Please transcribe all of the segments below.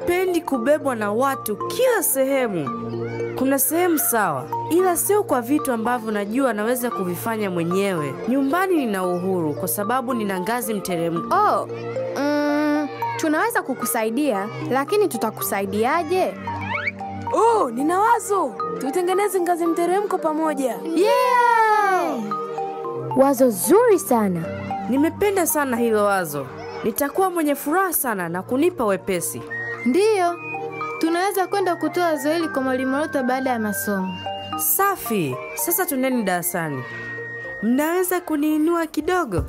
Sipendi kubebwa na watu kila sehemu. Kuna sehemu sawa, ila sio kwa vitu ambavyo najua naweza kuvifanya mwenyewe. Nyumbani nina uhuru kwa sababu nina ngazi mteremko. Oh, tunaweza kukusaidia, lakini tutakusaidiaje? Oh, nina wazo. Tutengeneze ngazi mteremko pamoja. Yeah! Wazo zuri sana. Nimependa sana hilo wazo. Nitakuwa mwenye furaha sana na kunipa wepesi. Ndiyo. Tunaweza kwenda kutoa wazo hili kwa Mwalimu Rota baada ya masomo. Safi. Sasa tuneni darasani. Mnaweza kuniinua kidogo?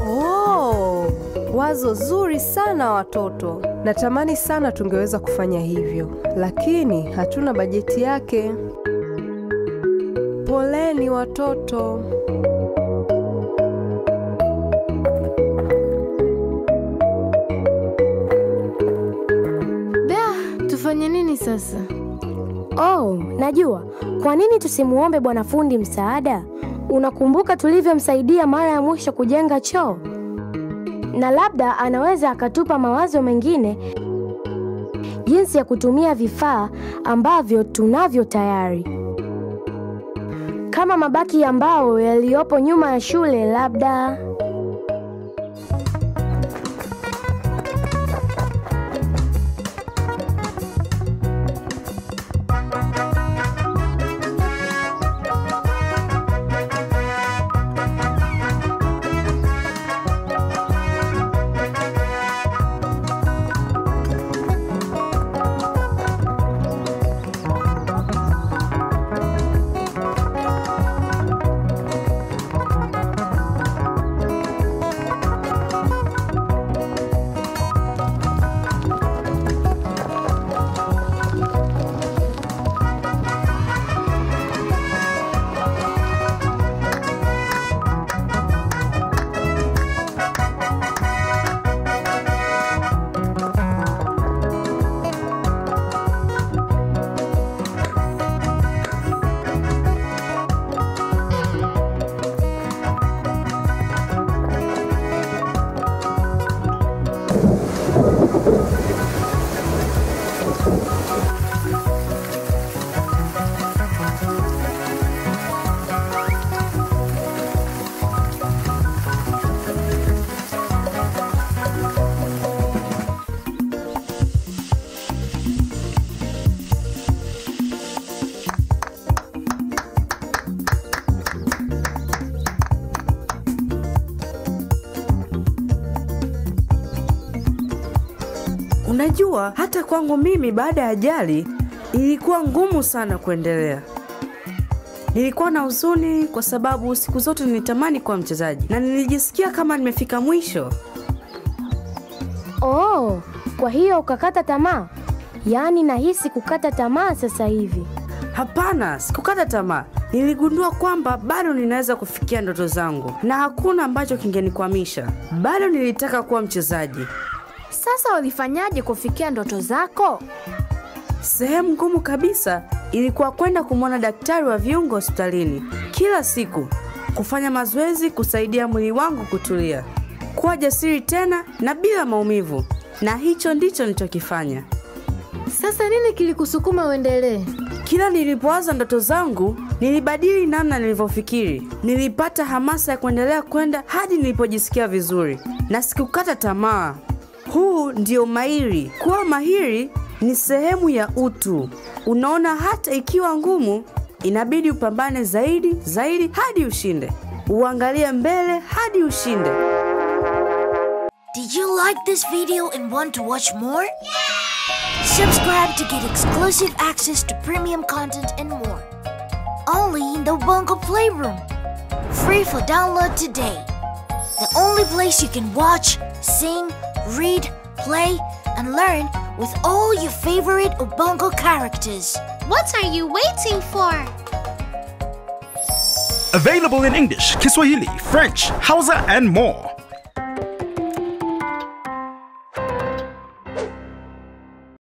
Oh, wazo zuri sana watoto. Natamani sana tungeweza kufanya hivyo, lakini hatuna bajeti yake. Poleni watoto. Da, tufanye nini sasa? Oh, najua. Kwa nini tusimuombe bwana fundi msaada? Unakumbuka tulivyomsaidia mara ya mwisho kujenga choo? Na labda anaweza akatupa mawazo mengine jinsi ya kutumia vifaa ambavyo tunavyo tayari. Kama mabaki ya mbao yaliyopo nyuma ya shule labda. Unajua, hata kwangu mimi baada ya ajali ilikuwa ngumu sana kuendelea. Nilikuwa na huzuni kwa sababu siku zote nilitamani kuwa mchezaji na nilijisikia kama nimefika mwisho. Oh, kwa hiyo ukakata tamaa? Yaani nahisi kukata tamaa sasa hivi. Hapana, sikukata tamaa. Niligundua kwamba bado ninaweza kufikia ndoto zangu na hakuna ambacho kingenikwamisha. Bado nilitaka kuwa mchezaji. Sasa ulifanyaje kufikia ndoto zako? Sehemu ngumu kabisa ilikuwa kwenda kumwona daktari wa viungo hospitalini kila siku, kufanya mazoezi kusaidia mwili wangu kutulia, kuwa jasiri tena na bila maumivu. Na hicho ndicho nilichokifanya. Sasa nini kilikusukuma uendelee? Kila nilipowaza ndoto zangu, nilibadili namna nilivyofikiri. Nilipata hamasa ya kuendelea kwenda hadi nilipojisikia vizuri na sikukata tamaa. Huu ndio mahiri. Kuwa mahiri ni sehemu ya utu. Unaona, hata ikiwa ngumu, inabidi upambane zaidi, zaidi hadi ushinde. Uangalie mbele hadi ushinde. Did you like this video and want to watch more? Yeah! Subscribe to get exclusive access to premium content and more. Only in the Ubongo Playroom. Free for download today. The only place you can watch, sing, read, play, and learn with all your favorite Ubongo characters. What are you waiting for? Available in English, Kiswahili, French, Hausa, and more.